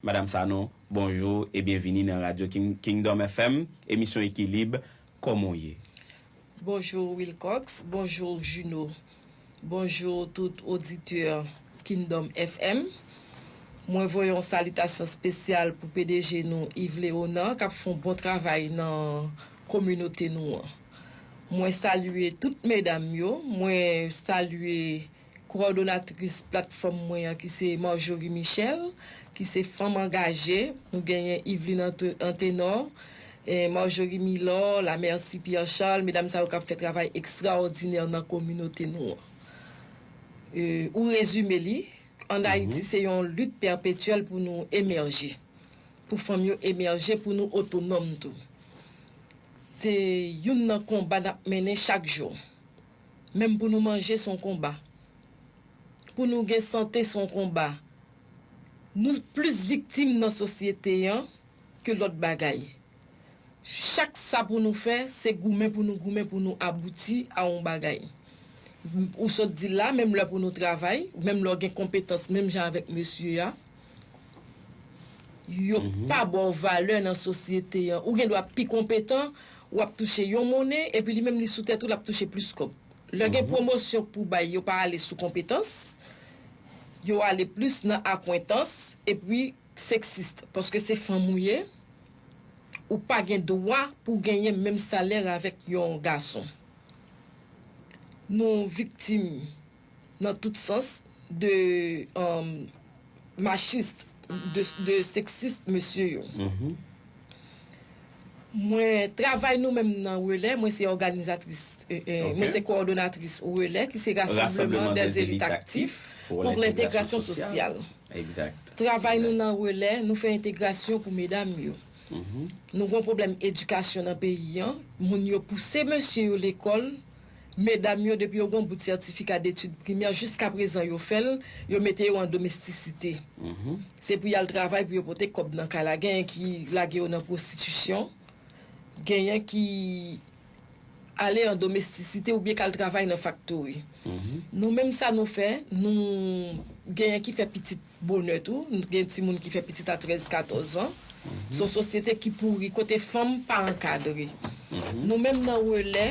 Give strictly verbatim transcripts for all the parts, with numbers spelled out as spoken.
Madam Sanon, bonjou e byenvini nan Radyo King- Kingdom F M, emisyon Ekilib, kòman w ye? Bonjou Wilcox, bonjou Juno, bonjou tout oditè Kingdom F M. Mwen voye yon salitasyon espesyal pou P D G nou Yves Léonard k ap fè yon bon travay nan kominote nou an. Mwen salye tout medam yo, mwen salye kowòdonatris platfòm mwen an ki se Marjorie Michel, ki se fanm angaje, nou genyen Yveline Ante- Antenor, eh, Marjorie Milor, Lamercy Pierre Charles, medam sa yo k ap fè travay ekstraòdinè nan kominote nou an. Eh, ou rezime li, ann Ayiti se yon lit pèpetyèl pou nou emèje, pou fanm yo emèje, pou nou otonòm tou. Se youn nan konba n ap mennen chak jou. Menm pou nou manje se yon konba. Pou nou gen sante se yon konba. Nou plis viktim nan sosyete an ke lòt bagay. Chak sa pou nou fè, se goumen pou nou goumen pou nou abouti a yon bagay. Ou sot di l la, menm lè pou nou travay, menm lè w gen konpetans, menm jan avèk mesye a, yo pa ba w valè nan sosyete an. Ou gen dwa pi konpetan, w ap touche yon monnen, epi li menm li sou tèt ou, l ap touche plis kòb. Lè gen pwomosyon pou bay, yo pa ale sou konpetans, yo ale plis nan akwentans, epi seksis, paske se fanm ou ye, ou pa gen dwa pou genyen menm salè avèk yon gason. Nou viktim nan tout sans de um, machist, de, de seksis mesye yo. Mwen travay nou menm nan Relè, mwen se òganizatris, eh, eh, mwen se kowòdonatris Relè ki se Rassemblement des élites actifs pour l'intégration sociale. Travay nou nan Relè, nou fè entegrasyon pou medam yo. Nou gen pwoblèm edikasyon nan peyi an, moun yo pouse mesye yo lekòl, medam yo depi yo gen bout sètifika detid primè, jiska prezan yo fè l, yo mete yo an domestisite. Se pou y al travay pou yo pote kòb nan kay la, genyen ki lage yo nan pwostitisyon, genyen ki ale an domestistisite oubyen k al travay nan faktori. Nou menm sa nou fè, nou genyen ki fè pitit bonè tou, nou gen timoun ki fè pitit a trèz, katòz an. Se yon sosyete ki pouri, kote fanm pa ankadre. Nou menm nan Relè,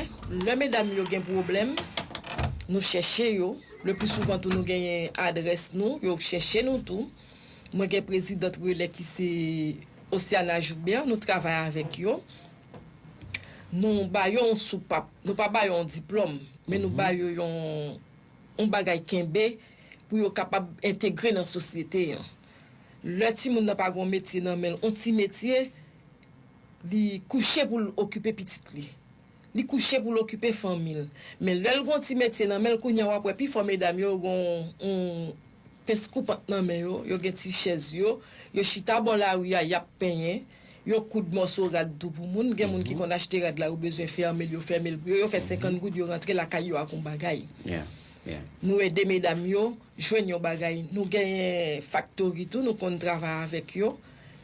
lè medam yo gen pwoblèm, nou chèche yo. Le pli souvan tou nou genyen adrès nou, yo chèche nou tou. Mwen gen prezidant Relè ki se Oceana Joubert, nou travay avèk yo. Nou ba yo yon soupap, nou pa ba yo yon diplòm, men nou ba yo yon, yon bagay kenbe pou yo kapab entegre nan sosyete an. Lè timoun nan pa gen yon metye nan men l, yon ti metye, li kouche pou l okipe pitit li. Li kouche pou l okipe fanmi l. Men lè l gen yon ti metye nan men l, kounye a w ap wè pifò medam yo gen yon, yon pens koupant nan men yo, yo gen ti chèz yo, yo chita bò lari a, y ap penyen, yo koud mòso rad tou pou moun. Gen moun ki konn achte rad la, yo bezwen fèmen l, yo fèmen l pou yo, yo fè senkant goud, yo rantre lakay yo ak yon bagay. Nou ede medam yo jwenn yon bagay. Nou genyen faktori tou, nou konn travay avèk yo.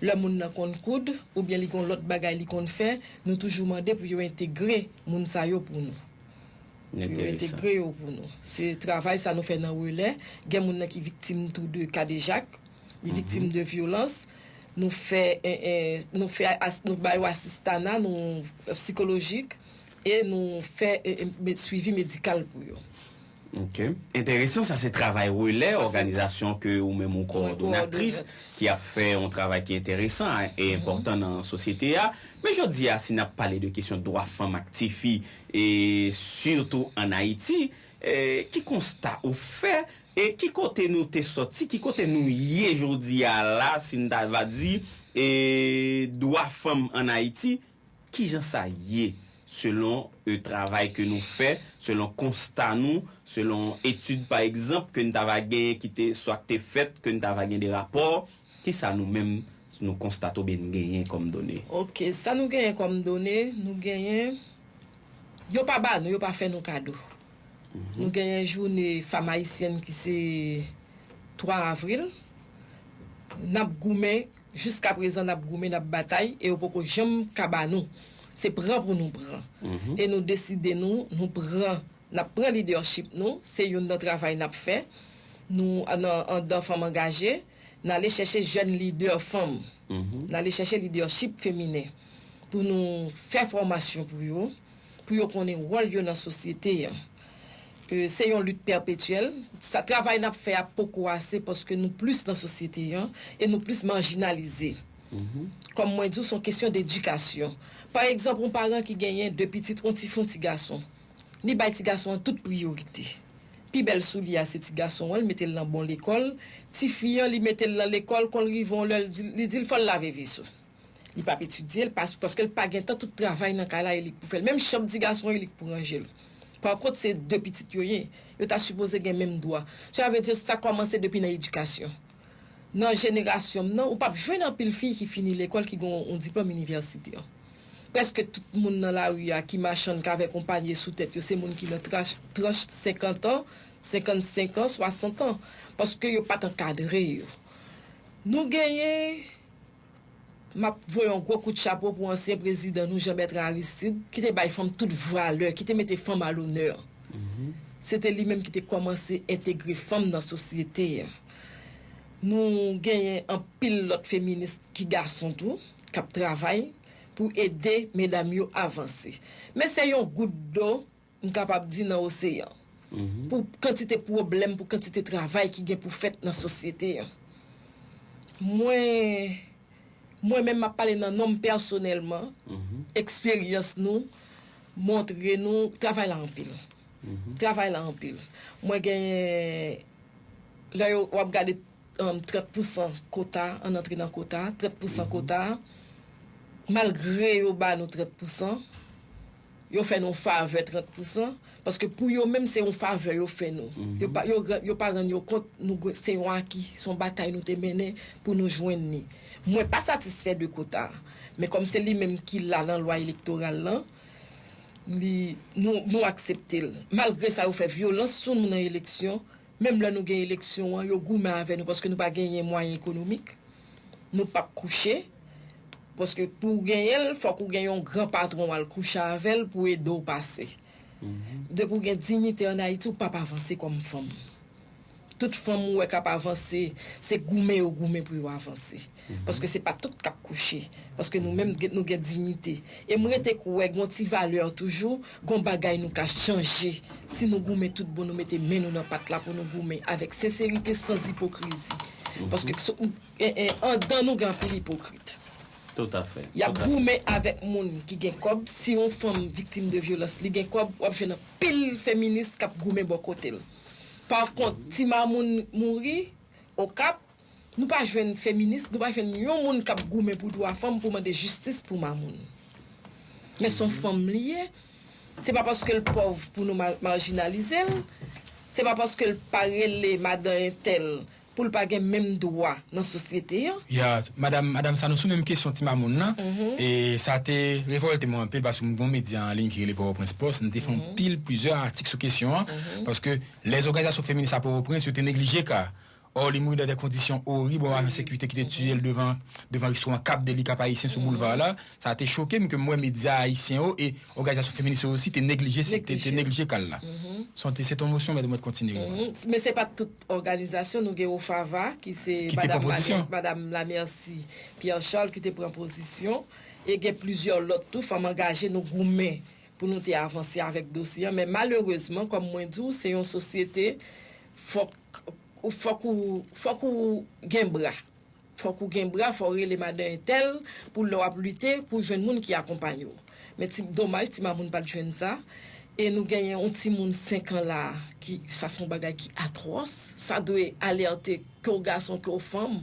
Lè moun nan konn koud, oubyen li gen lòt bagay li konn fè, nou toujou mande pou yo entegre moun sa yo pou nou. Pou yo entegre yo pou nou. Se travay sa nou fè nan Relè. Gen moun nan ki viktim tou de kadejak, li viktim de vyolans. Nou fè, eh, eh, nou fè, as- nou ba yo asistana, nou sikolojik, e nou fè eh, eh, med- swivi medikal pou yo. Ok. Enteresan, sa se travay Relè, òganizasyon ke ou menm ou kowòdonatris, ki ap fè yon travay ki enteresan e enpòtan nan sosyete a. Men jodi a, si n ap pale de kesyon dwa fanm ak tifi, e sitou ann Ayiti, e ki konsta ou fè, e ki kote nou te sòti, ki kote nou ye jodi a la, si n ta va di, e dwa fanm ann Ayiti, kijan sa ye, selon e travay ke nou fè, selon konsta nou, selon etid pa egzanp ke n ta va genyen ki te swa k te fèt, ke n ta va gen de rapò, kisa nou menm nou konstate oubyen n genyen kòm done? Ok, sa nou genyen kòm done, nou genyen, yo pa ba nou, yo pa fè nou kado. Nou genyen jounen fanm ayisyèn ki se twa avril. N ap goumen, jiska prezan n ap goumen, n ap batay, e yo poko janm ka ba nou. Se pran pou nou pran. E nou deside nou, nou pran, n ap pran lidèchip nou, se youn nan travay n ap fè. Nou, nan, anndan Fanm Angaje, N ale chèche jèn lidè fanm. N ale chèche lidèchip feminen pou nou fè fòmasyon pou yo, pou yo konnen wòl yo nan sosyete an. E, se yon lit pèpetyèl. Sa, travay n ap fè a poko ase paske nou plis nan sosyete an e nou plis majinalize. Kòm mwen di w, se yon kesyon dedikasyon. Pa egzanp, yon paran ki genyen de pitit, yon ti fi, yon ti gason, li bay ti gason an tout priyorite. Pi bèl sou li a se ti gason an, li mete l nan bon lekòl. Ti fi an, li mete l nan lekòl, kon l rive yon lè, li di, li di l fò l lave veso. Li p ap etidye, l pa, paske l pa gen tan, tout travay nan kay la, e li k pou fè l. Menm chanm ti gason an, e li k pou ranje l. Pa kont, se de pitit yo ye. Yo ta sipoze gen menm dwa. Sa vle di, sa kòmanse depi nan edikasyon. Nan jenerasyon m nan, ou p ap jwenn anpil fi ki fini lekòl, ki gen yon diplòm inivèsitè. Prèske tout moun nan lari a ki machann k avèk yon panye sou tèt yo, se moun ki nan trach, tranch senkant an, senkannsenk an, swasant an, paske yo pa t ankadre yo. Nou genyen, m ap voye yon gwo kout chapo pou ansyen prezidan nou, Jean Bertrand Aristide, ki te bay fanm tout valè, ki te mete fanm a lonè. Se te li menm ki te kòmanse entegre fanm nan sosyete a. Nou genyen anpil lòt feminis ki gason tou, k ap travay pou ede medam yo avanse. Men se yon gout dlo, m kapab di, nan oseyan. Pou kantite pwoblèm, pou kantite travay ki gen pou fèt nan sosyete an. Mwen, mwen menm, m ap pale nan non m pèsonèlman, eksperyans nou montre nou travay la anpil. Travay la anpil. Mwen genyen, lè yo, w ap gade, um, trant pousan kota, ann antre nan kota, trant pousan kota, malgre yo ba nou trant pousan, yo fè nou favè trant pousan, paske pou yo menm, se yon favè yo fè nou. Yo pa, yo, yo pa rann yo kont, nou, se yon aki, se yon batay nou te mennen pou nou jwenn li. Mwen pa satisfè de kota a, men kòm se li menm ki la nan lwa elektoral lan, li, nou, nou aksepte l. Malgre sa, yo fè vyolans sou nou nan eleksyon, menm lè nou gen eleksyon an, yo goumen avè nou paske nou pa genyen mwayen ekonomik. Nou p ap kouche. Paske pou w genyen l, fòk ou gen yon gran patwon w al kouche avè l pou ede w pase. Depi w gen diyite ann Ayiti, ou p ap avanse kòm fanm. Tout fanm ou wè k ap avanse, se goumen yo goumen pou yo avanse. Paske se pa tout k ap kouche. Paske nou menm, gen, nou gen diyite. E m rete kwè, gen yon ti valè toujou, gen yon bagay nou ka chanje. Si nou goumen tout bon, nou mete men nou nan pat la pou nou goumen avèk senserite, san ipokrizi. Paske so, e, e, andan nou gen anpil ipokrit. Y ap goumen avèk moun ki gen kòb. Si yon fanm viktim de vyolans, li gen kòb, w ap jwenn anpil feminis k ap goumen bò kote l. Pa kont, ti mamoun mouri Okap, nou pa jwenn feminis, nou pa jwenn yon moun k ap goumen pou dwa fanm, pou mande jistis pou mamoun. Men se yon fanm li ye. Se pa paske l pòv pou nou ma-, majinalize l. Se pa paske l pa rele madan entèl pou l pa gen menm dwa nan sosyete an. Ya, madanm, madanm Sanou, sou menm kesyon ti mamoun nan, e sa te revòlte mwen anpil, paske m gen yon medya an liy ki rele Pòtoprens Post, m te fè anpil, plizyè atik sou kesyon an, paske lè òganizasyon feminis a Pòtoprens, yo te neglije ka. Or, li mouri dans des conditions horribles, yon ajan sekirite ki te tiye l devan, devan restoran Cap de li, Cap Haïtien, sou boulva la. Sa te choke m ke m wè medya ayisyen yo e òganizasyon feminis yo osi te neglije, te, te neglije ka l la. Se yon, se yon emosyon, men mwen kontinye. Men se pa tout òganizasyon, nou gen OFAVA, ki se madanm Lamercy Pierre Charles ki te pran pozisyon, e gen plizyè lòt tou, fanm angaje, nou goumen pou nou te avanse avèk dosye an, men malerezman, kòm mwen di w, se yon sosyete, fòk, fòk ou, fòk ou gen bra. Fòk ou gen bra, fò w rele madan entèl, pou lè w ap lite, pou w jwenn moun ki akonpanye w. Men ti, domaj, ti mamoun pa t jwenn sa. E nou genyen yon timoun senk an la, ki, sa se yon bagay ki atwòs. Sa dwe alète ke w gason, ke w fanm.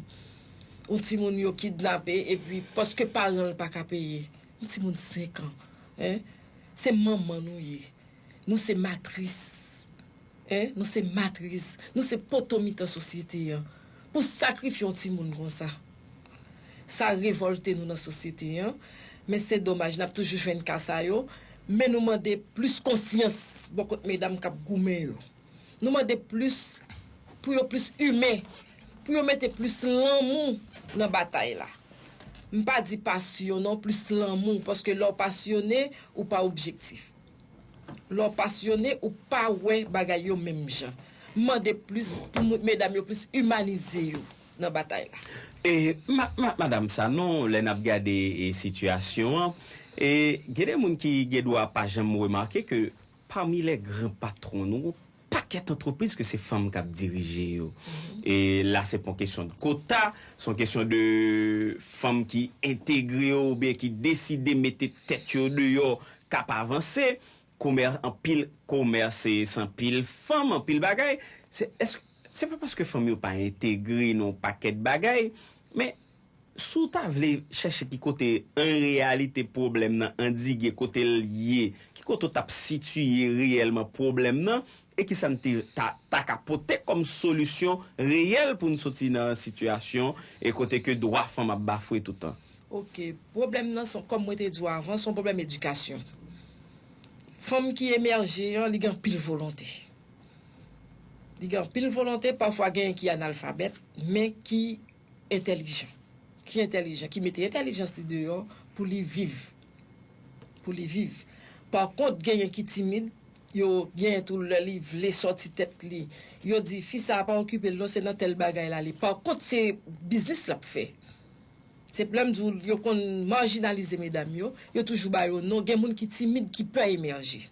Yon timoun yo kidnape, epi paske paran l pa ka peye. Yon timoun senk an. Hein? Se manman nou ye. Nou se matris. Hein? Nou se matris. Nou se poto mitan sosyete an. Pou sakrifye yon timoun konsa. Sa revòlte nou nan sosyete an. Men se domaj, n ap toujou jwenn ka sa yo. Men nou mande plis konsyans bò kot medam k ap goumen yo. Nou mande plis, pou yo plis imen, pou yo mete plis lanmou nan batay la. M pa di pasyon non, plis lanmou, paske lè w pasyone, ou pa objektif. Lè w pasyone, ou pa wè bagay yo menm jan. M mande plis pou moun, medam yo plis imanize yo. nan batay la. E, ma, ma, Madanm Sanon, lè n ap gade e, sitiyasyon an, e, gen de moun ki gen dwa pa janm remake ke pami lè gran patwon nou, pakèt antrepriz ke se fanm k ap dirije yo. E la, se pa yon kesyon de kota, se yon kesyon de fanm ki entegre yo oubyen ki deside mete tèt yo deyò, k ap avanse. Komè, anpil komès, se anpil fanm, anpil bagay. Se, èske, se pa paske fanm yo pa entegre nan yon pakèt bagay, men si w ta vle chèche ki kote an reyalite pwoblèm nan andige, kote l ye, ki kote w t ap sitiye reyèlman pwoblèm nan, e ki sa n te ta, ta ka pote kòm solisyon reyèl pou n soti nan sitiyasyon e kote ke dwa fanm ap bafwe toutan. Ok, pwoblèm nan, se, kòm mwen te di w avan, se yon pwoblèm edikasyon. Fanm ki emèje an, li gen anpil volonte. Li gen anpil volonte, pafwa genyen ki analfabèt, men ki entèlijan. Ki entèlijan, ki mete entèlijans li deyò pou li viv. Pou li viv. Pa kont, genyen ki timid, yo genyen tou lè li vle sòti tèt li. Yo di, fi sa a pa okipe l non, se nan tèl bagay l ale. Pa kont, se biznis l ap fè. Se lè m di w, yo konn majinalize medam yo, yo toujou ba yo non. Gen moun ki timid, ki pè emèje.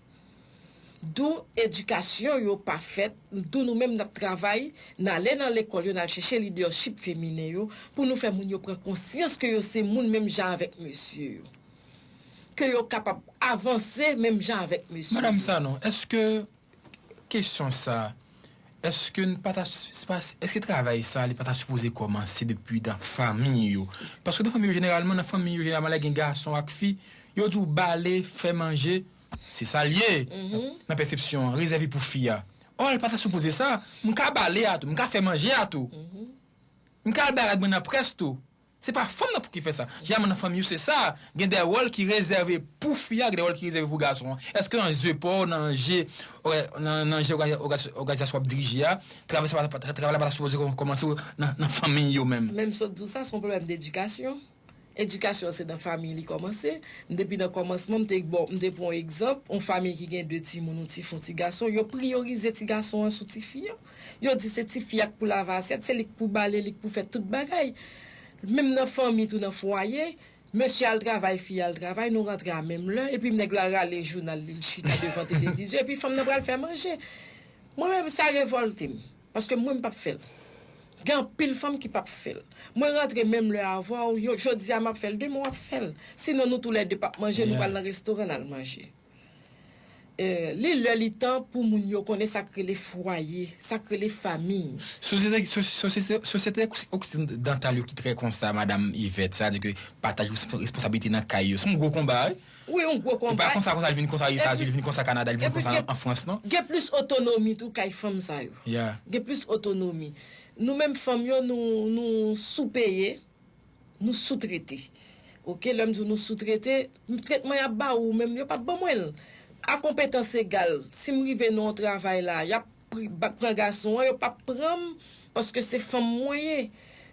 Dou edikasyon yo pa fèt, dou nou menm n ap travay, n ale nan lekòl yo, n al chèche lidèchip feminen yo, pou nou fè moun yo pran konsyans ke yo se moun menm jan avèk mesye yo. Ke yo kapab avanse menm jan avèk mesye yo. Madanm Sanon, èske kesyon sa, èske n pa ta, se pa, èske travay sa, li pa ta sipoze kòmanse depi nan fanmi yo? Paske nan fanmi yo, jeneralman, nan fanmi yo, jeneralman, lè gen gason ak fi, yo di w bale, fè manje, se sa l ye, nan pèsepsyon an, rezève pou fi a. Ò, li pa ta sipoze sa. M ka bale a tou, m ka fè manje a tou. M ka al bay rad mwen nan près tou. Se pa fanm nan pou ki fè sa. Jeneralman nan fanmi yo se sa. Gen de wòl ki rezève pou fi a, gen de wòl ki rezève pou gason an. Èske nan je pa w, nan je, nan, nan je òga- òga- òganizasyon w ap dirije a, travay sa pa- travay la pa ta sipoze kò- kòmanse nan, nan fanmi yo menm? Menm sa w di w sa, se yon pwoblèm dedikasyon. Edikasyon se nan fanmi li kòmanse. M depi nan kòmansman, m te, bon, m te pran yon egzanp, yon fanmi ki gen de timoun, yon ti fi, yon ti gason, yo priyorize ti gason an sou ti fi an. Yo di se ti fi a k pou lave asyèt, se li k pou bale, li k pou fè tout bagay. Menm nan fanmi tou, nan fwaye, mesye al travay, fi al travay, nou rantre a menm lè, epi nèg la rale jounal li, l chita devan televizyon, epi fanm nan pral fè manje. Mwen menm, sa revòlte m, paske mwen, m p ap fè l. Gen anpil fanm ki p ap fè l. Mwen rantre menm lè avè w, yo, jodi a m ap fè l, demen w ap fè l. Sinon, nou toulède p ap manje, nou pral nan restoran, n al manje. Eh, li lè li tan pou moun yo konnen sa k rele fwaye, sa k rele fanmi. Sosyete, so- sosyete, sosyete oksidantal yo ki trè konsa, Madanm Yvette, sa di ke pataj responsabilite nan kay yo. Se yon gwo konba, wi. Wi, yon gwo konba. E pa konsa, konsa, li vin konsa Etazini, li vin konsa Kanada, li vin konsa an Frans, non? Gen plis otonomi tou kay fanm sa yo. Gen plis otonomi. Nou menm fanm yo, nou, nou soupeye. Nou soutrete. Ok, lè m di w nou soutrete, tretman y ap ba ou menm, yo p ap ban mwen l. A konpetans egal, si m rive nan yon travay la, y ap pri- ba- pran gason an, yo p ap pran m, paske se fanm mwen ye.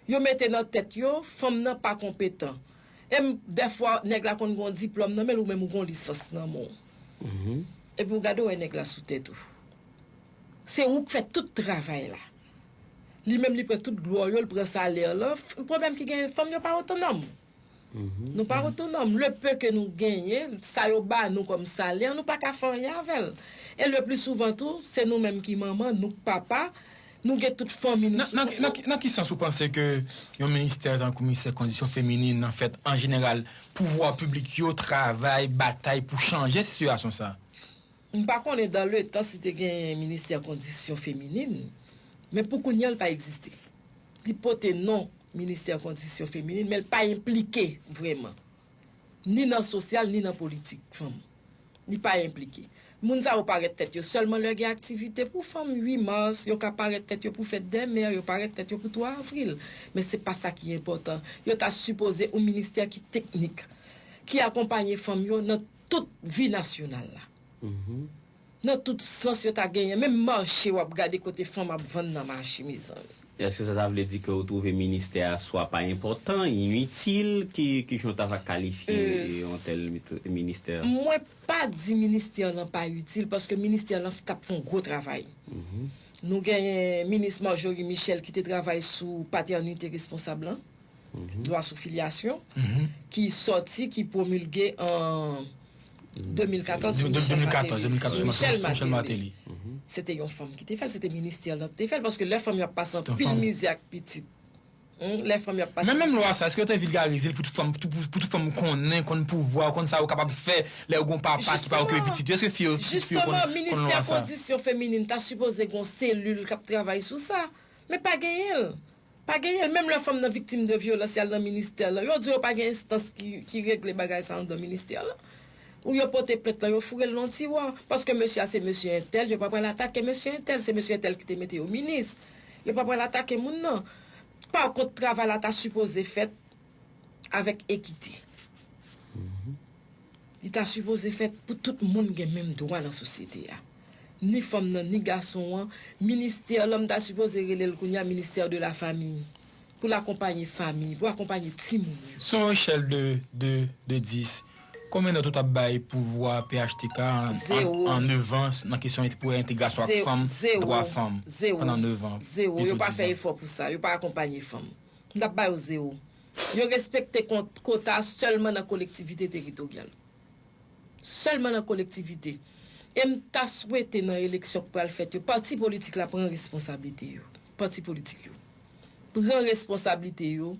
Yo mete nan tèt yo, fanm nan pa konpetan. E m, dèfwa, nèg la konn gen yon diplòm nan men l, ou menm ou gen yon lisans nan men w. Epi w gade w wè nèg la sou tèt ou. Se ou k fè tout travay la. Li menm li pran tout glwa yo, li pran salè lan. Pwoblèm ki genyen, fanm yo pa otonòm. Nou pa otonòm. Le peu ke nou genyen, sa yo ba nou kòm salè, nou pa ka fè anyen avè l. E le pli souvan tou, se nou menm ki manman, nou k papa, nou gen tout fanmi nou sou kont nou. Nan ki sans ou panse ke yon ministè tankou ministè kondisyon feminin, an fèt, an jeneral, pouvwa piblik yo travay, batay pou chanje sitiyasyon sa? M pa konnen dans le temps si te gen ministè kondisyon feminin, men pou kounye a l pa egziste. Li pote non ministè kondisyon feminin, men l pa enplike vrèman. Ni nan sosyal, ni nan politik fanm. Li pa enplike. Moun sa yo parèt tèt yo sèlman lè gen aktivite pou fanm, uit mas, yo ka parèt tèt yo pou fèt dè mè, yo parèt tèt yo pou twa avril. Men se pa sa ki enpòtan. Yo ta sipoze yon ministè ki teknik, ki akonpanye fanm yo nan tout vi nasyonal la. Nan tout sans yo ta genyen, menm mache w ap gade kote fanm ap vann nan mache, mezanmi. Èske sa ta vle di ke ou twouve ministè a swa pa enpòtan, initil, ki, ki jan w ta va kalifye yon tèl mit- ministè? Mwen pa di ministè lan pa itil, paske ministè lan t ap fè yon gwo travay. Nou genyen minis Marjorie Michel ki te travay sou patènite responsab lan, dwa sou filyasyon, ki sòti, ki pwomilge an de mil katòz sou Michel Martelly. Sou Michel Martelly. Se te yon fanm ki te fè l, se te ministè lan ki te fè l, paske lè fanm yo ap pase anpil mizè ak pitit, lè fanm yo ap pase. Men menm lwa sa, èske yo te vilgarize l pou tout fanm, pou tout fanm konnen, konn pouvwa, konn sa yo kapab fè lè yo gon papa ki pa okipe pitit yo? Èske fi yo, fi yo konn lwa sa? Jisteman, ministè kondisyon feminin ta sipoze gon selil k ap travay sou sa. Men pa genyen l. Pa genyen l. Menm lè fanm nan viktim de vyolans, y al nan ministè lan, yo di yo pa gen enstans ki, ki regle bagay sa anndan ministè lan. Ou yo pote plent lan, yo foure l nan tiwa. Paske mesye a se mesye entèl, yo pa pral atake mesye entèl, se mesye entèl ki te mete yo minis. Yo pa pral atake moun nan. Pa kont, travay la ta sipoze fèt avèk ekite. Li ta sipoze fèt pou tout moun gen menm dwa nan sosyete a. Ni fanm nan, ni gason an. Ministè lan, m ta sipoze rele l kounye a ministè de la famiy. Pou l akonpaye famiy, pou akonpaye timoun yo. Sou yon echèl de, de, de dis, konbyen nòt ou t ap bay pouvwa P H T K an, an, an nèf an nan kesyon pou entegrasyon ak fanm, dwa fanm, pandan nèf an? Zewo. Yo pa fè efò pou sa. Yo pa akonpaye fanm. M t ap ba yo zewo. Yo respekte kon-, kota sèlman nan kolektivite teritoryal. Sèlman nan kolektivite. E m ta swete nan eleksyon k pral fèt yo, pati politik la pran responsablite yo. Pati politik yo. Pran responsablite yo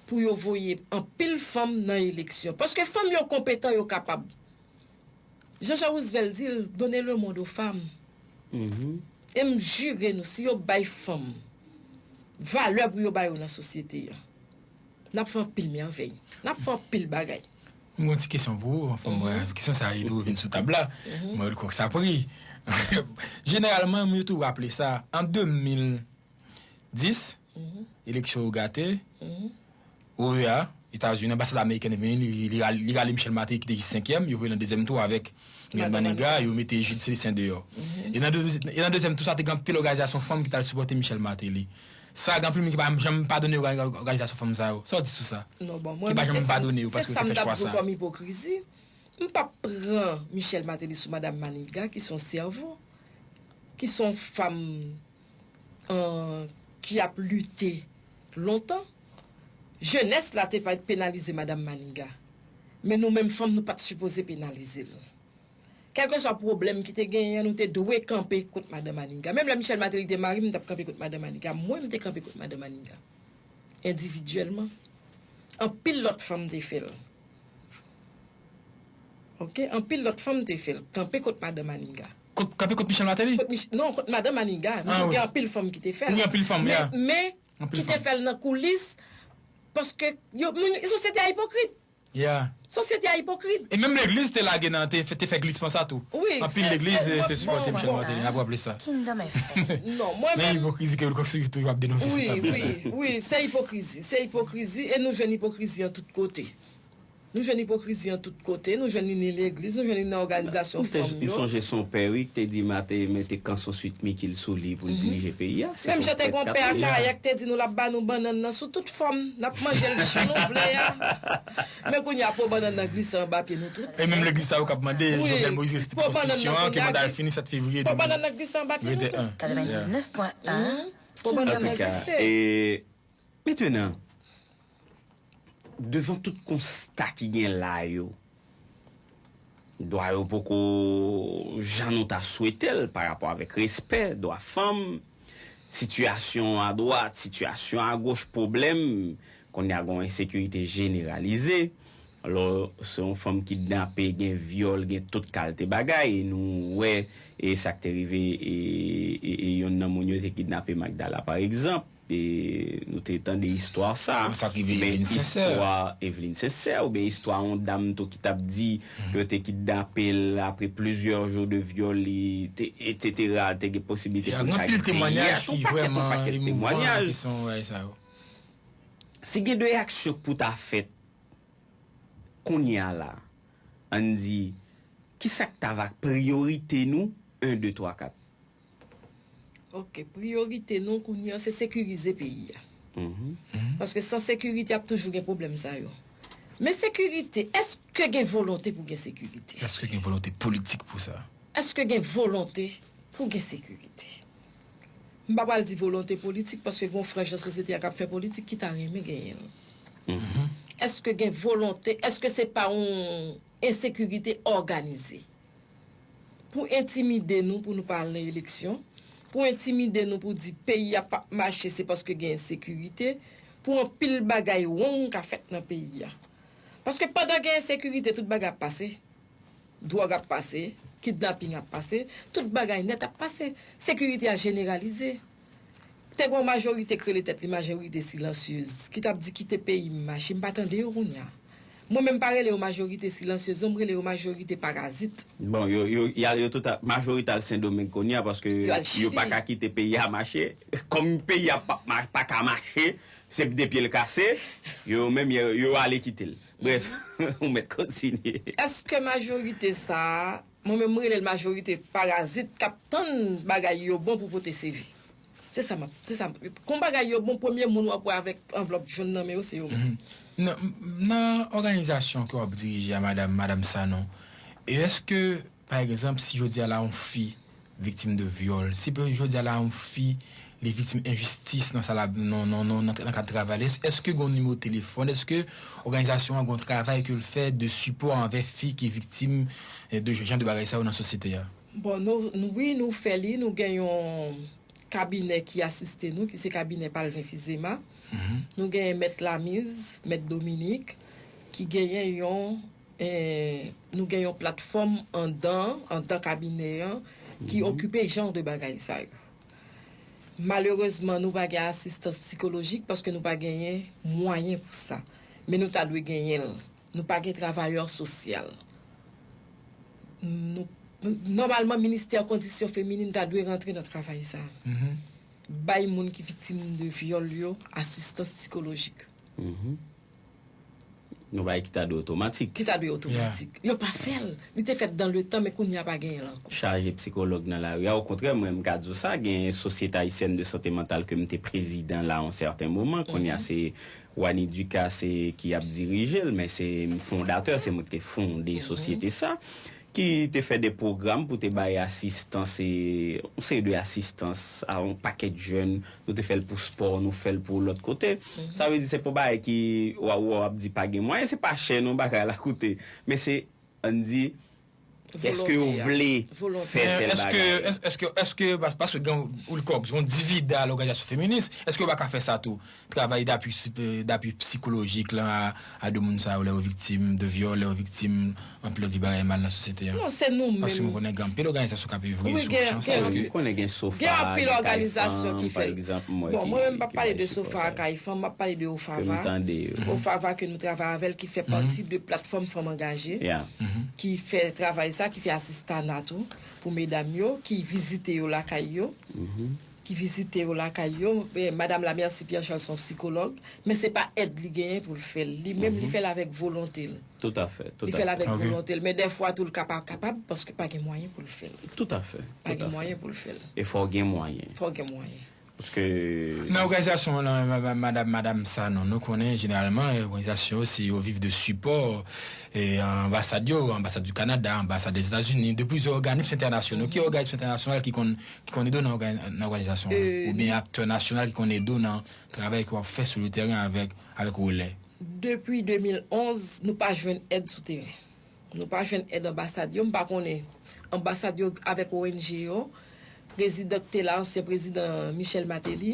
pou yo voye anpil fanm nan eleksyon. Paske fanm yo konpetan, yo kapab. Jean-Jean Roosevelt di l, donner le monde aux femmes. E m jire nou, si yo bay fanm valè pou yo ba yo nan sosyete a, n ap fè anpil mèvèy. N ap fè anpil bagay. Mwen gen yon ti kesyon pou ou, anfen, mwen, kesyon sa a tou vin sou tab la. Mwen kwè ke sa pri. Jeneralman, mwen toujou raple sa, an de mil dis, eleksyon yo gate, O E A, Etazini, anbasad ameriken vini, li, li, li rale Michel Martelly ki te jis senkyèm, yo voye l nan dezyèm tou avèk Madan Maniga, yo mete Jude Célestin deyò. E nan de-, e nan dezyèm tou sa, te gen anpil òganizasyon fanm ki t al sipòte Michel Martelly. Sa, gen anpil moun ki pa janm padone òga-, òganizasyon fanm sa yo. Sa w di sou sa? Non, bon, mwen, ki pa janm padone yo paske yo te fè chwa sa. Se sa m t ap di w kòm ipokrizi. M p ap pran Michel Martelly sou Madan Maniga, ki se yon sèvo, ki se yon fanm, euh, ki ap lite lontan. Jenès la te pa penalize Madan Maniga. Men nou menm fanm, nou pa t sipoze penalize l. Kèlkeswa pwoblèm ki te genyen an, nou te dwe kanpe kont Madan Maniga. Menm lè Michel Martelly te mare m, m t ap kanpe kont Madan Maniga. Mwen, m te kanpe kont Madan Maniga. Endividyèlman. Anpil lòt fanm te fè l. Oke? Anpil lòt fanm te fè l. Kanpe kont Madan Maniga. Kot, kanpe kont Michel Martelly? Kot Mich-, non, kont Madan Maniga. Nou gen anpil fanm ki te fè l. Wi, anpil fanm, ya. Men, men, ki te fè l nan koulis, paske yo, moun, sosyete a ipokrit. Ya. Sosyete a ipokrit. E menm legliz te lage nan, te fè, te fè glisman sa tou. Wi, anpil legliz te sipòte Michel Martelly, n ap raple sa. Kingdom F M. Non, mwen menm. Men ipokrizi ke Wilcox toujou ap denonse sou tab la. Wi, wi, wi, se ipokrizi, se ipokrizi, e nou jwenn ipokrizi an tout kote. Nou jwenn ipokrizi an tout kote, nou jwenn li nan legliz, nou jwenn li nan òganizasyon fanm yo. M sonje se yon pè, wi, ki te di Mate mete kanson Sweet Micky l sou li pou l dirije peyi a. Menm jan te gen yon pè Akayè ki te di nou l ap ba nou bannann nan sou tout fòm, n ap manje l jan nou vle a. Men kounye a, po bannann nan glise anba pye nou tout. E menm legliz sa yo k ap mande Jovenel Moïse respekte konstitisyon an, ke manda l fini sèt fevriye de mil venteyen. Po bannann nan glise anba pye nou tout. Katrevendiznèf pwen en. Po bannann nan glise. Antouka, e, mentenan, devan tout konsta ki gen la yo, dwa yo poko jan nou ta swete l pa rapò avèk respè, dwa fanm, sitiyasyon adwat, sitiyasyon agoch, pwoblèm, kounye a gen yon ensekirite jeneralize. Alò, se yon fanm kidnape, gen vyòl, gen tout kalte bagay. E nou wè, e sa k te rive, e, e, e yonn nan moun yo te kidnape Magdala, pa egzanp. E nou te tande istwa sa. Sa k rive Evelyne Sincère. Istwa Evelyne Sincère, oubyen istwa yon dam tou ki t ap di ke yo te kidnape l apre plizyè jou de vyòl, li te, etsetera, te gen posiblite pou l ka gen P N H, yon pakèt, yon pakèt temwayaj. Si gen de aksyon k pou ta fèt kounye a la, ann di, kisa k ta va priyorite nou, en, de, twa, kat? Ok, priyorite nou kounye a, se sekirize peyi a. Paske san sekirite, ap toujou gen pwoblèm sa yo. Men sekirite, èske gen volonte pou gen sekirite? Èske gen volonte politik pou sa? Èske gen volonte pou gen sekirite? M pa pral di volonte politik, paske gen yon franj nan sosyete a k ap fè politik ki ta renmen genyen l. Èske gen volonte? Èske se pa yon ensekirite òganize? Pou entimide nou, pou nou pa al nan eleksyon, pou entimide nou, pou di peyi a p ap mache, se paske gen ensekirite, pou anpil bagay wrong ka fèt nan peyi a. Paske pandan gen ensekirite, tout bagay ap pase. Dwòg ap pase, kidnaping ap pase, tout bagay nèt ap pase. Sekirite a jeneralize. Te gen yon majorite k rele tèt li majorite silansyez, ki t ap di kite peyi m mache, m pa tande yo kounye a. Mwen menm m pa rele yo majorite silansyez non, m rele yo majorite parazit. Bon, yo, yo, y a- yo tout a, majorite al Sendomeng kounye a paske Yo al yo pa Chili. Ka kite peyi a mache. Kòm peyi a pa, ma- pa ka mache, se de pye l kase, yo menm yo, yo ale kite l. Bref, ou mèt kontinye. Èske majorite sa a, mwen menm m rele l majorite parazit k ap tann bagay yo bon pou pote seve? Se sa m ap, se sa m, kon bagay yo bon, premye moun w ap wè avèk anvlòp jòn nan men yo se yo menm. Nan, nan òganizasyon ke w ap dirije a, madanm, madanm Sanon, e èske, pa egzanp, si jodi a la yon fi viktim de vyòl, si pe- jodi a la yon fi li viktim enjistis nan sa la, nan, nan, nan, nan, nan kad travay la, èske gen yon nimewo telefòn, èske òganizasyon an gen yon travay ke l fè de sipò anvè fi ki viktim eh, de jan de bagay sa yo nan sosyete a? Bon, nou, nou, wi, nou fè li, nou gen yon kabinè ki asiste nou, ki se kabinè Palvin Fizema. Nou genyen Mèt Lamiz, Mèt Dominik, ki genyen yon, eh, nou gen yon platfòm andan, andan kabinè an, ki okipe jan de bagay sa yo. Malerezman, nou pa gen asistans sikolojik paske nou pa genyen mwayen pou sa. Men nou ta dwe genyen l. Nou pa gen travayè sosyal. Nou, nòmalman, ministè kondisyon feminin ta dwe rantre nan travay sa. Bay moun ki viktim de vyòl yo asistans sikolojik. Yon bagay ki ta dwe otomatik. Ki ta dwe otomatik. Yo pa fè l. Li te fèt dan le tan, men kounye a pa genyen l ankò. Chaje psikològ nan lari a. Okontrè, mwen, m ka di w sa, gen Société Haïtienne de Santé Mentale ke m te prezidan la yon sèten moman. Kounye a, se Wani Ducasse ki ap dirije l, men se fondatè, se mwen ki te fonde sosyete sa, ki te fè de pwogram pou te bay asistans, e, yon seri de asistans a yon pakèt jèn. Nou te fè l pou spò, nou fè l pou lòt kote. Sa vle di se pa yon bagay ki w w ap di pa gen mwayen, se pa chè non bagay la koute. Men se, ann di, èske yo vle fè tèl bagay? Èske, èske, èske, paske gen yon, yon divida lòganizasyon feminis, èske yo pa ka fè sa tou? Travay dapui, dapui psikolojik lan a, a de moun sa yo, lè yo viktim de vyòl, lè yo viktim anpil lòt vye bagay mal nan sosyete a. Non, se nou menm. Paske mwen konnen gen anpil òganizasyon k ap evre sou chan sa. Èske. Mwen konnen gen SOFA, gen Kay Fanm, pa egzanp, mwen ki, ki bay sipò sa. Bon, mwen menm m p ap pale de SOFA ak Kay Fanm, m ap pale de OFAVA. Ke m tande. OFAVA ke nou travay avè l, ki fè pati de platfòm Fanm Angaje, ki fè travay sa, ki fè asistana tou pou medam yo, ki vizite yo lakay yo. Ki vizite yo lakay yo. E, Madanm Lamercie Pierre Charles se yon sikològ, men se pa èd li genyen pou l fè l. Li menm, li fè l avèk volonte l. Toutafè, toutafè. Li fè l avèk volonte l, men dèfwa tou l ka pa kapab paske pa gen mwayen pou l fè l. Toutafè. Pa gen mwayen pou l fè l. E fò w gen mwayen. Fò w gen mwayen. Paske. Nan òganizasyon an, madanm, madanm Sanon, nou konnen jeneralman òganizasyon yo, se yo viv de sipò, e, anbasad yo, anbasad di Kanada, anbasad Lèzetazini, de plizyè òganis entènasyonal. Ki òganis entènasyonal ki konn, ki konn ede w nan òganizasyon an? Oubyen aktè nasyonal ki konn ede w nan travay ke w ap fè sou le tèren avèk, avèk Relè? Depi de mil onz, nou pa jwenn èd sou teren. Nou pa jwenn èd anbasad yo. M pa konnen anbasad yo avèk ONG yo. Prezidan k te la, ansyen prezidan Michel Martelly,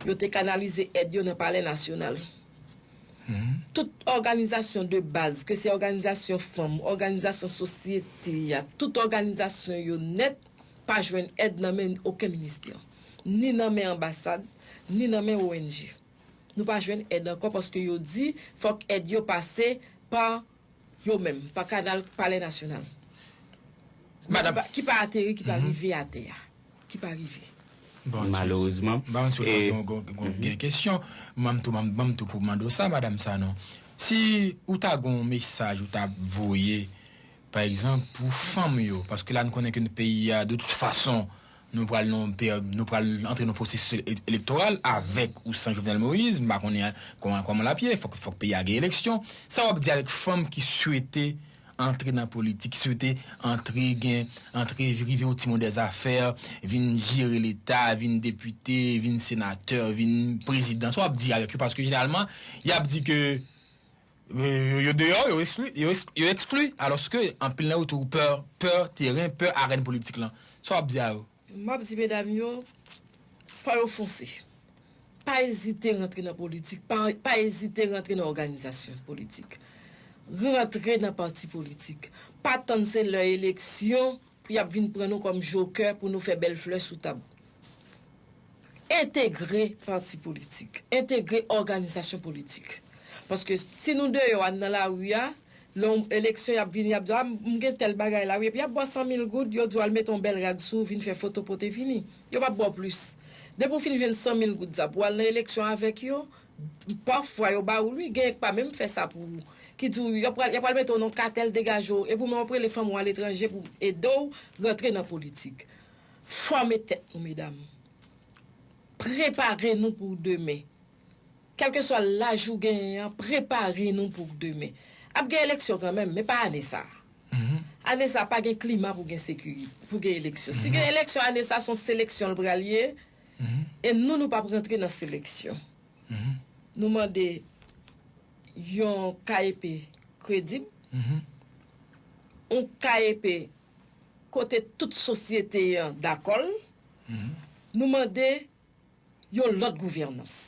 yo te kanalize èd yo nan Palè Nasyonal. Tout òganizasyon de baz, ke se òganizasyon fanm, òganizasyon sosyete a, tout òganizasyon yo nèt pa jwenn èd nan men okenn ministè. Ni nan men anbasad, ni nan men ONG. Nou pa jwenn èd ankò paske yo di fòk èd yo pase pa yo menm, pa kanal Palè Nasyonal. Ki pa ateri, ki pa rive atè a. Ki pa rive. Malerezman. M pa konn si w gen kesyon. Ban m tou, ban m tou pou mande w sa, madanm Sanon. Si ou ta gen yon mesaj ou ta voye, pa egzanp, pou fanm yo, paske la nou konnen ke peyi a, de tout fason, nou pral nan, nou pral antre nan pwosesis elektoral avèk ou san Jovenel Moïse, m pa konnen kòman, kòman l ap ye, fòk, fòk peyi a gen eleksyon. Sa w ap di avèk fanm ki swete antre nan politik, ki swete antre, gen, antre, rive yon timoun dèzafè, vin jere Leta, vin depite, vin senatè, vin prezidan. Sa w ap di avèk yo? Paske jeneralman, y ap di ke, e, yo, yo deyò, yo ekskli, yo eks-, yo ekskli, alòske anpil nan yo tou pè, pè teren, pè arèn politik lan. Sa w ap di a yo? M ap di medam yo, fò yo fonse. Pa ezite rantre nan politik, pa, pa ezite rantre nan òganizasyon politik. Rantre nan pati politik. Pa tann se lè eleksyon pou y ap vin pran nou kòm jokè pou nou fè bèl flè sou tab. Entegre pati politik, entegre òganizasyon politik. Paske si nou deyò a, n nan lari a, lè yon eleksyon y ap vini, y ap di, "A, m gen tèl bagay la, wi," epi y ap ba w san mil goud, yo di w al mete yon bèl rad sou ou, vin fè foto, pote vini. Yo p ap ba w plis. Depi w fin jwenn san mil goud sa pou w al nan eleksyon avèk yo, pafwa yo ba w li, gen k pa menm fè sa pou ou. Ki di w, y ap pral, y ap pral mete w nan katèl, degaje w, epi w menm w ap rele fanmi w aletranje pou ede w rantre nan politik. Fòme tèt nou, medam. Prepare nou pou demen. Kèlkeswa laj ou genyen an, prepare nou pou demen. Ap gen eleksyon kanmenm, men pa ane sa a. Ane sa a, pa gen klima pou gen sekirite, pou gen eleksyon. Si gen eleksyon ane sa a, se yon seleksyon l pral ye. E nou, nou p ap rantre nan seleksyon. Nou mande yon K E P kredib, yon K E P kote tout sosyete an dakò l. Nou mande yon lòt gouvènans.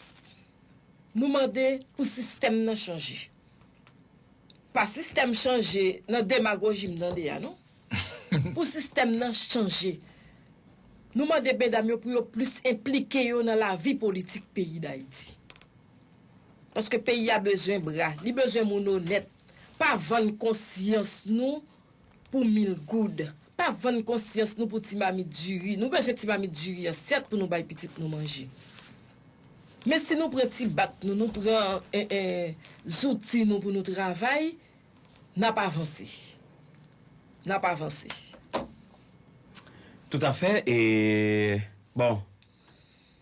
Nou mande pou sistèm nan chanje. Pa sistèm chanje nan demagoji m tande a, non. Pou sistèm nan chanje. Nou mande medam yo pou yo plis enplike yo nan lavi politik peyi Dayiti. Paske peyi a bezwen bra, li bezwen moun onèt. Pa vann konsyans nou pou mil goud. Pa vann konsyans nou pou ti mamit diri. Nou bezwen ti mamit diri an, sèt, pou nou bay pitit nou manje. Men si nou pran ti bak nou, nou pran, eh, eh, zouti nou pou nou travay, n ap avanse. N ap avanse. Toutafè. E, bon,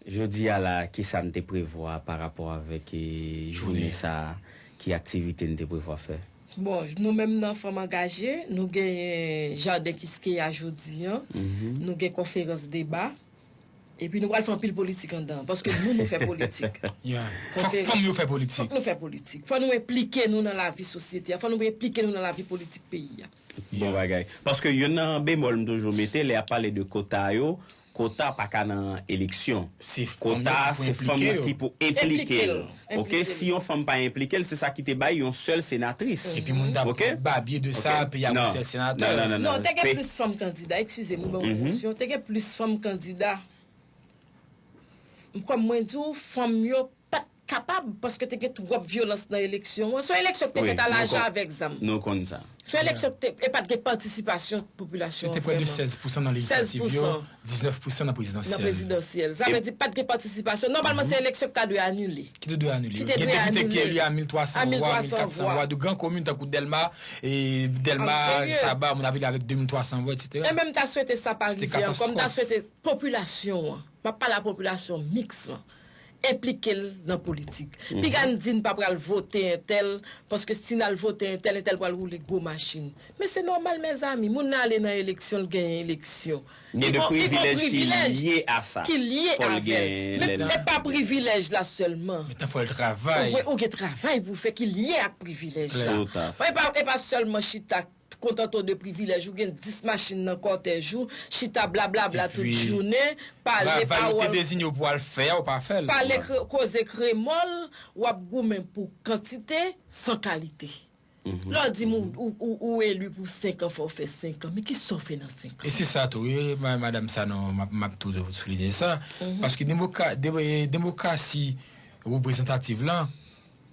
jodi a la, kisa n te prevwa pa rapò avèk, e, jounen sa a? Ki aktivite n te prevwa fè? Bon, nou menm nan Fanm Angaje, nou genyen Jaden Kiskeya jodi an. Nou gen konferans deba. Epi nou pral fè anpil politik anndan an, paske nou, nou fè politik. Fòk fanm yo fè politik. Fòk nou fè politik. Fò nou enplike nou nan lavi sosyete a. Fò nou enplike nou nan lavi politik peyi a. Bon bagay. Paske youn nan bemòl m toujou mete, lè y ap pale de kota yo, kota pa ka nan eleksyon. Kota, se fanm nan ki pou enplike l. Enplike l. Ok, si yon fanm pa enplike l, se sa ki te bay yon sèl senatris. Epi moun t ap babye de sa, peyi a pou sèl senatè. Non, non, non, non. Non, te gen plis fanm kandida, eskize m, ou ban m yon emosyon, te gen plis fanm kandida. Kòm mwen di w, fanm yo pa t kapab, paske te gen twòp vyolans nan eleksyon an. Se yon eleksyon ki te fèt a lajan avèk zam. Nou konn sa. Se yon eleksyon ki te, e pa t gen patisipasyon popilasyon an vrèman. Yo te prè de sèz pousan nan lejislatif yo, diznèf pousan nan prezidansyèl. Nan prezidansyèl. Sa vle di pa t gen patisipasyon. Nòmalman, se eleksyon ki ta dwe anile. Ki te dwe anile. Ki te dwe anile. Gen depite ki eli a mil twa san vwa, mil kat san vwa, de gran komin tankou Dèlma, e Dèlma, Taba, moun ap eli avèk de mil twa san vwa, etsetera. E menm ta swete sa pa rive ankò, m ta swete popilasyon an, m ap pale a popilasyon miks lan, enplike l nan politik. Piga n di n pa pral vote entèl, paske si n al vote entèl, entèl pral woule gwo machin. Men se nòmal, mezanmi, moun nan ale nan eleksyon, l genyen eleksyon. Gen de privilèj ki lye a sa. Ki lye avè l. Men e pa privilèj la sèlman. Men fò l travay. Ou gen travay pou w fè ki lye ak privilèj la. E pa, e pa sèlman chita kontante w de privilèj, ou gen dis machin nan kòtèj ou, chita blablabla tout jounen, pale pawòl. Travay yo te dezigne w pou al fè a, ou pa fè l. Pale, koze kremòl, w ap goumen pou kantite san kalite. Lè w di m ou, ou, ou, ou eli pou senk an, fò w fè senk an. Men kisa w fè nan senk an? E se sa tou, wi, ma-, madanm Sanon, m ap, m ap toujou souliye sa. Paske demoka-, de-, demokrasi reprezantativ lan,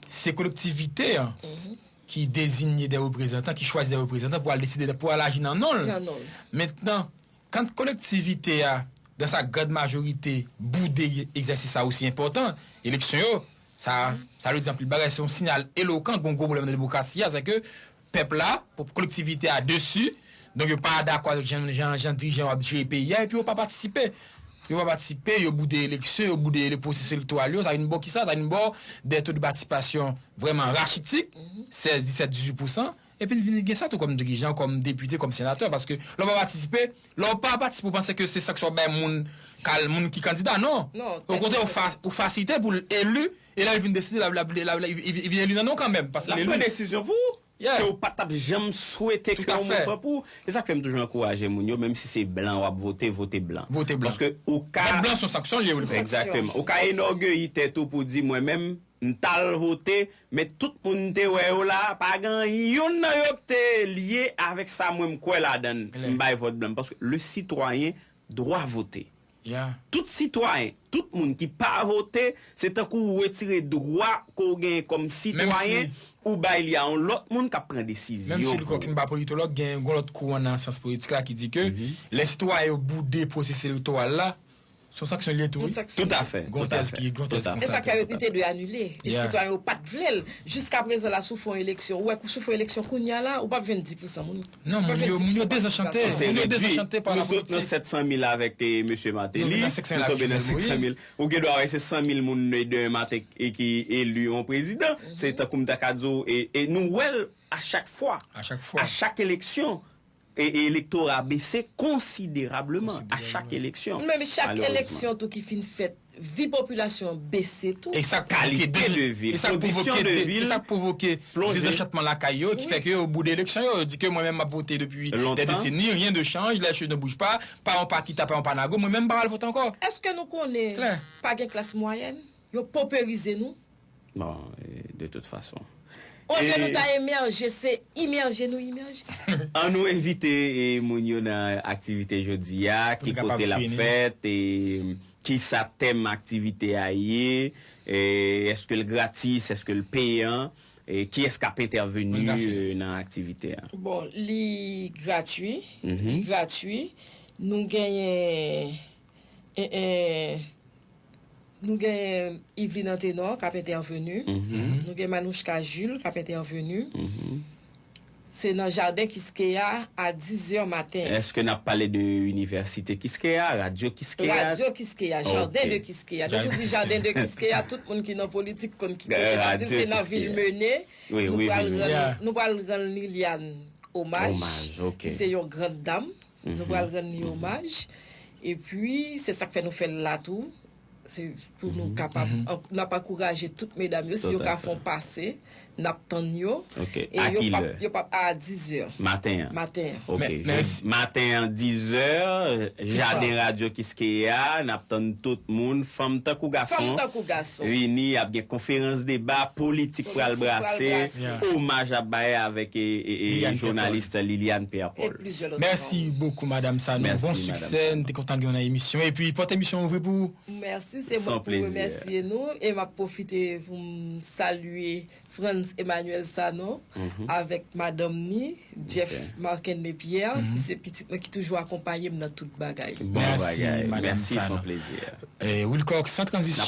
se kolektivite an ki dezigne de reprezantan, ki chwazi de reprezantan pou al deside, pou al aji nan non l. Nan non l. Mentnan, kan kolektivite a, dans sa grande majorité, boude egzèsis sa osi enpòtan, eleksyon yo, sa, sa vle di anpil bagay, se yon siyal elokan, gen yon gwo pwoblèm nan demokrasi a, se ke pèp la, pou kolektivite a desi, donk yo pa dakò avèk jan, jan, jan dirijan yo ap jere peyi a, epi yo pa patisipe. Yo pa patisipe, yo boude eleksyon, yo boude le pwosesis elektoral yo, sa vin ba w kisa? Sa vin ba w de to de patisipasyon vrèman rachitik, sèz, disèt, dizuit pousan, Epi n vin gen sa tou kòm dirijan, kòm depite, kòm senatè, paske lè w pa patisipe, lè w pa patisipe, ou panse ke se sanksyon w bay moun, kal moun ki kandida, non. Non, Okontrè, ou, fa, ou fasilite pou l eli, e lè l vin deside, l ap- l ap- l ap- l ap- li vin eli nan non kanmenm, paske L l ap pran eli. Desizyon pou ou. Yeah. Ke w pa t ap janm swete ke Tout à yon fait. Moun pran pou ou. E sa k fè m toujou ankouraje moun yo, menm si se blan w ap vote, vote blan. Vote blan. Paske ou ka. Vòt blan se yon sanksyon l ye, Wilford. Egzakteman. Ou ka enògeyi tèt ou pou di mwen menm, m t al vote, men tout moun m te wè yo la, pa gen youn nan yo k te lye avèk sa mwen m kwè ladan l, Klè. M bay vòt blan. Paske le citoyen doit voter. Yeah. Tout sitwayen, tout moun ki pa vote, se tankou ou retire dwa ke w genyen kòm sitwayen, ou bay li a yon lòt moun k ap pran desizyon. Menm si Wilcox pa politològ, gen yon lòt kouran nan syans politik la ki di ke lè sitwayen yo boude pwosesi elektoral la, se yon sanksyon l ye tou, wi. Yon sanksyon. Tout à fait. Gon Tout à tèz fait. ki, gon Tout tèz à E fait. sa k fè yo te dwe anile. E Yeah. Sitwayen yo pa t vle l. Jiska prezan la, si w fè yon eleksyon, ou wè kou si w fè yon eleksyon kounye a la, ou p ap jwenn dis pousan moun. Non, Ou p ap moun yo, jwenn moun yo dis pousan dezanchante. patisipasyon. Se Moun yo redui. Dezanchante pa Nou la sot nan politik. Sèt san mil avèk eh, mesye Martelly. Nou vin nan sèt san mil Nou tonbe avèk nan Jovenel sèt san mil. Ou gen dwa wè se san mil moun demen maten e ki eli yon prezidan. Se tankou m ta ka di w, e, e nou wè l a chak fwa. A chak fwa. A chak eleksyon. E, e elektora bese konsiderableman a chak eleksyon. Menm chak Malerezman. Eleksyon tou ki fin fèt, vi popilasyon an bese tou. E sa k Kalite pwovoke de vi, e sa k kondisyon pwovoke de de- vi e sa k pwovoke plonje. Dezanchantman lakay yo, ki fè ke yo boude eleksyon yo. Yo di ke mwen menm m ap vote depi Lontan. Dè deseni, rien de change, les choses ne bougent pas, pa yon pa kita, pa yon pa nago, mwen menm m pa pral vote ankò. Èske nou konnen Klè. Pa gen klas mwayèn? Yo poperize nou. Bon, eh, de tout fason. Olye E- nou ta emèje, se imèje nou imèje. An nou envite eh, moun yo nan aktivite jodi a, ki Pou nou kapab kote l ap fini. Fèt, e ki sa tèm aktivite a ye, e èske l gratis, èske l peyan, e kiyès k ap entèveni Pou nou ka fini. Eh, nan aktivite a? Bon, li gratui. Li gratui. Nou genyen. En, en, nou genyen Yveline Antenor k ap entèveni. Nou gen Manouchka Jules k ap entèveni. Se nan jaden Kiskeya a dizè maten. Èske n ap pale de Inivèsite Kiskeya, Radyo Kiskeya? Radyo Kiskeya, Jaden de Kiskeya. Nou di Jaden de Kiskeya, tout moun ki nan politik konn ki kote n ap di l, se nan Vilmene. Nou pral rann nou pral rann Liliane omaj, ki se yon grand dam. Nou pral rann li omaj. Epi, se sa k fè nou fè l la tou. Se pou nou kapab, n ap ankouraje tout medam yo, si yo ka fè yon pase, n ap tann yo. Ok. E yo p ap, yo p ap a dizè. Maten an. Maten an. Ok. Maten an dizè, Jaden Radyo Kiskeya, n ap tann tout moun, fanm tankou gason. Fanm tankou gason. Vini, ap gen konferans deba, politik pral brase, omaj ap bay avèk e, e, e, jounalis Liliane Pierre Paul. Plizyè lòt. Mèsi bokou, Madanm Sanon. Bon siksè, n te kontan gen w nan emisyon. Epi, pòt emisyon ouvri pou ou. Mèsi, se mwen pou remèsye nou. E m ap pwofite pou m salye Frantz Emmanuel Sanon avèk madanm ni, Jeff Markenley Pierre, ki se pitit mwen ki toujou akonpaye m nan tout bagay. Bon bagay. Mèsi, Madanm Sanon. Plezi. Wilcox, san tranzisyon.